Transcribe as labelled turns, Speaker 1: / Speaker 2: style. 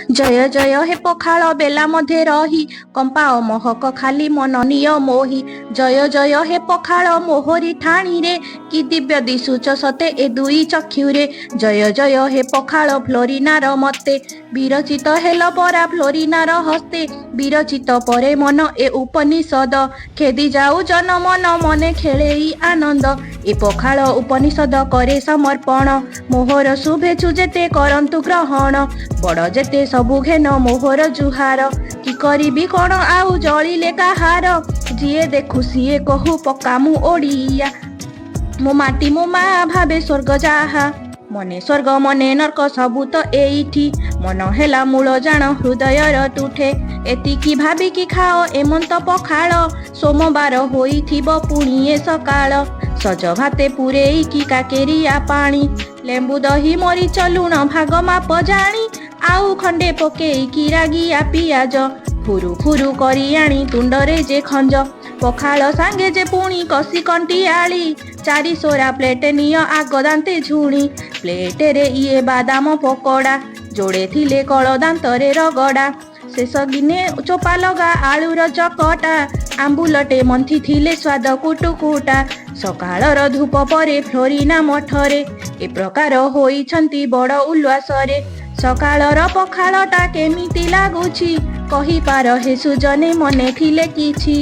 Speaker 1: ଜୟ ଜୟ ହେ ପଖାଳ ବେଲା ମଧ୍ୟେ ରହି, କମ୍ପାଅ ମହକ ଖାଲି ମନ ନିଅ ମୋହି। ଜୟ ଜୟ ହେ ପଖାଳ ମୋହରି ଠାଣିରେ, କି ଦିବ୍ୟ ଦିଶୁଚ ସତେ ଏ ଦୁଇ ଚକ୍ଷୁରେ। ଜୟ ଜୟ ହେ ପଖାଳ ଫ୍ଲୋରିନାର ମତେ, ବିରଚିତ ହେଲ ପରା ଫ୍ଲୋରିନାର ହସ୍ତେ। ବିରଚିତ ପରେ ମନ ଏ ଉପନିଷଦ, ଖେଦି ଯାଉ ଜନ ମନ ମନେ ଖେଳେଇ ଆନନ୍ଦ। ଏ ପଖାଳ ଉପନିଷଦ କରେ ସମର୍ପଣ, ମୋହର ଶୁଭେଚ୍ଛୁ ଯେତେ କରନ୍ତୁ ଗ୍ରହଣ। ବଡ଼ ଯେତେ ସବୁ ଘେନ ମୋହର ଜୁହାର, କି କରିବି କଣ ଆଉ ଜଳିଲେ କାହାର। ଯିଏ ଦେଖୁ ସିଏ କହୁ ପକ୍କା ମୁଁ ଓଡ଼ିଆ, ମୋ ମାଟି ମୋ ମା ଭାବେ ସ୍ୱର୍ଗ ଯାହା। ମନେ ସ୍ୱର୍ଗ ମନେ ନର୍କ ସବୁ ତ ଏଇଠି, ମନ ହେଲା ମୂଳ ଜାଣ ହୃଦୟର ତୁଠେ। ଏତିକି ଭାବିକି ଖାଅ ଏମନ୍ତ ପଖାଳ, ସୋମବାର ହୋଇଥିବ ପୁଣି ଏ ସକାଳ। ସଜ ଭାତେ ପୁରେଇକି କାକେରିଆ ପାଣି, ଲେମ୍ବୁ ଦହି ମରିଚ ଲୁଣ ଭାଗ ମାପ ଜାଣି। ଆଉ ଖଣ୍ଡେ ପକେଇକି ରାଗିଆ ପିଆଜ, ଫୁରୁ ଫୁରୁ କରି ଆଣି ତୁଣ୍ଡରେ ଯେ ଖଞ୍ଜ। ପଖାଳ ସାଙ୍ଗେ ଯେ ପୁଣି କଷି କଣ୍ଟିଆଳି, ଚାରି ସୋରା ପ୍ଲେଟ ନିଅ ଆଗ ଦାନ୍ତେ ଝୁଣି। ପ୍ଲେଟରେ ଇଏ ବାଦାମ ପକୋଡ଼ା, ଯୋଡ଼େ ଥିଲେ କଳ ଦାନ୍ତରେ ରଗଡ଼ା। ଶେଷ ଗିନେ ଚୋପା ଲଗା ଆଳୁର ଚକଟା, ଆମ୍ବୁଲଟେ ମନ୍ଥି ଥିଲେ ସ୍ୱାଦ କୁଟୁକୁଟା। ସକାଳର ଧୂପ ପରେ ଫ୍ଲୋରିନା ମଠରେ ଏ ପ୍ରକାର ହୋଇଛନ୍ତି ବଡ଼ ଉଲ୍ଲାସରେ। ସକାଳର ପଖାଳଟା କେମିତି ଲାଗୁଛି, କହିପାର ହେ ସୁଜନେ ମନେ ଥିଲେ କିଛି।